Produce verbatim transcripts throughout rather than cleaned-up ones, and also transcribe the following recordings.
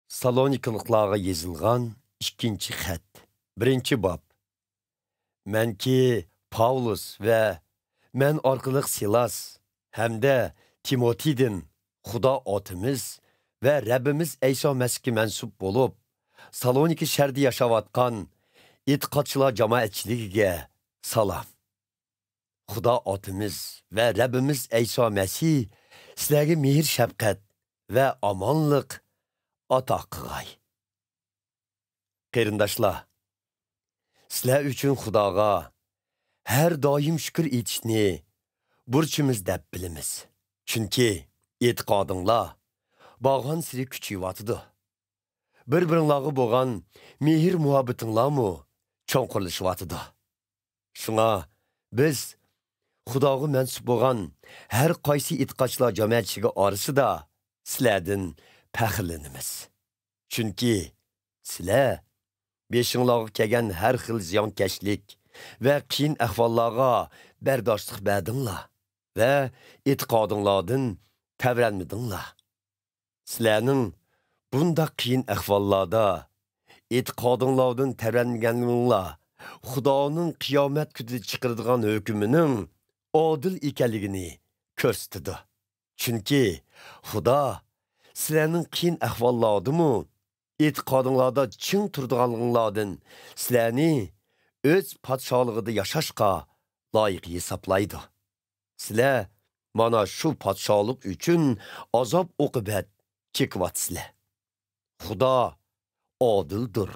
سالونىكىلىقلارغا يېزىلغان ئىككىنچى خەت. بىرىنچى باب. مەنكى پاۋلۇس ۋە مەن ئارقىلىق سىلاس ھەمدە تىموتىدىن خۇدا ئاتىمىز ۋە رەببىمىز ئەيسا مەسىھكە مەنسۇپ بولۇپ، سالونىكى شەھىرىدە ياشاۋاتقان ئېتىقادچىلار جامائەتچىلىكىگە سالام. خۇدا ئاتىمىز ۋە رەببىمىز ئەيسا مەسىھ سىلەرگە مېھىر-شەپقەت ۋە ئامانلىق ئاتا قىلغاي. قېرىنداشلار، سىلەر ئۈچۈن خۇداغا ھەر دائىم شۈكۈر ئېيتىشنى بۇرچىمىز دەپ بىلىمىز. چۈنكى ئېتىقادىڭلار بارغانسېرى كۈچىيىۋاتىدۇ. بىر-بىرىڭلارغا بولغان مېھىر-مۇھەببىتىڭلارمۇ چوڭقۇرلىشىۋاتىدۇ. شۇڭا بىز خۇداغا مەنسۇپ بولغان ھەر قايسى ئېتىقادچىلار جامائەتچىلىكى ئارىسىدا سىلەردىن پەخىرلىنىمىز. چۈنكى سىلەر بېشىڭلارغا كەلگەن ھەر خىل زىيانكەشلىك ۋە قىيىن ئەھۋاللارغا بەرداشلىق بەردىڭلار ۋە ئېتىقادىڭلاردىن تەۋرەنمىدىڭلار. سىلەرنىڭ بۇنداق قىيىن ئەھۋاللاردا ئېتىقادىڭلاردىن تەۋرەنمىگەنلىكىڭلار خۇدانىڭ قىيامەت كۈنىدە چىقىرىدىغان ھۆكمىنىڭ ئادىل ئىكەنلىكىنى كۆرسىتىدۇ. چۈنكى خۇدا سىلەرنىڭ قىيىن ئەھۋاللاردىمۇ ئېتىقادىڭلاردا چىڭ تۇرىدىغانلىقىڭلاردىن سىلەرنى ئۆز پادىشاھلىقىدا ياشاشقا لايىق ھېسابلايدۇ. سىلەر مانا شۇ پادىشاھلىق ئۈچۈن ئازاب-ئوقۇبەت چېكىۋاتىسىلەر. خۇدا ئادىلدۇر.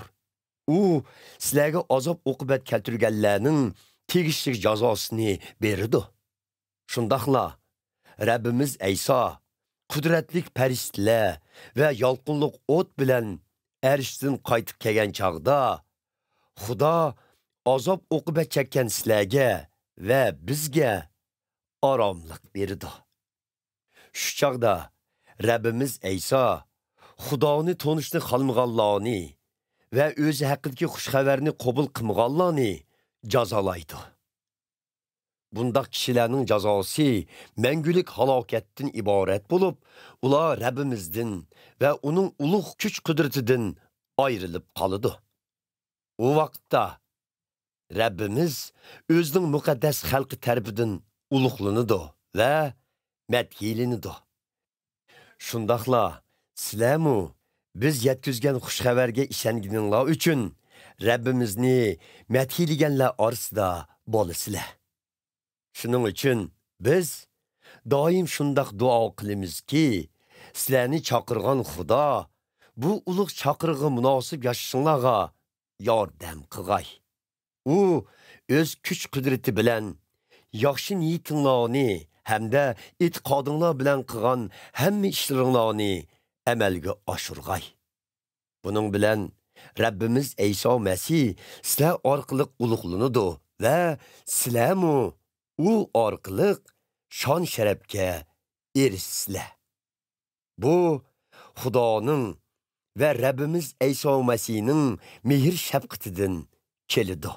ئۇ سىلەرگە ئازاب-ئوقۇبەت كەلتۈرگەنلەرنىڭ تېگىشلىك جازاسىنى بېرىدۇ. شۇنداقلا رەببىمىز ئەيسا قۇدرەتلىك پەرىشتىلەر ۋە يالقۇنلۇق ئوت بىلەن ئەرشتىن قايتىپ كەلگەن چاغدا، خۇدا ئازاب-ئوقۇبەت چەككەن سىلەرگە ۋە بىزگە ئاراملىق بېرىدۇ. شۇ چاغدا رەببىمىز ئەيسا خۇدانى تونۇشنى خالىمىغانلارنى ۋە ئۆزى ھەققىدىكى خۇش خەۋەرنى قوبۇل قىلمىغانلارنى جازالايدۇ. بۇنداق كىشىلەرنىڭ جازاسى مەڭگۈلۈك ھالاكەتتىن ئىبارەت بولۇپ، ئۇلار رەببىمىزدىن ۋە ئۇنىڭ ئۇلۇغ كۈچ-قۇدرىتىدىن ئايرىلىپ قالىدۇ. ئۇ ۋاقىتتا رەببىمىز ئۆزىنىڭ مۇقەددەس خەلقى تەرىپىدىن ئۇلۇغلىنىدۇ ۋە مەدھىيلىنىدۇ. شۇنداقلا سىلەرمۇ بىز يەتكۈزگەن خۇش خەۋەرگە ئىشەنگىنىڭلار ئۈچۈن رەببىمىزنى مەدھىيلىگەنلەر ئارىسىدا بولىسىلەر. شۇنىڭ ئۈچۈن بىز دائىم شۇنداق دۇئا قىلىمىزكى، سىلەرنى چاقىرغان خۇدا بۇ ئۇلۇغ چاقىرىققا مۇناسىپ ياشىشىڭلارغا ياردەم قىلغاي. ئۇ ئۆز كۈچ-قۇدرىتى بىلەن ياخشى نىيىتىڭلارنى ھەمدە ئېتىقادىڭلار بىلەن قىلغان ھەممە ئىشلىرىڭلارنى ئەمەلگە ئاشۇرغاي. بۇنىڭ بىلەن رەببىمىز ئەيسا مەسىھ سىلەر ئارقىلىق ئۇلۇغلىنىدۇ ۋە سىلەرمۇ ئۇ ئارقىلىق شان-شەرەپكە ئېرىشىسىلەر. بۇ خۇدانىڭ ۋە رەببىمىز ئەيسا مەسىھنىڭ مېھىر-شەپقىتىدىن كېلىدۇ.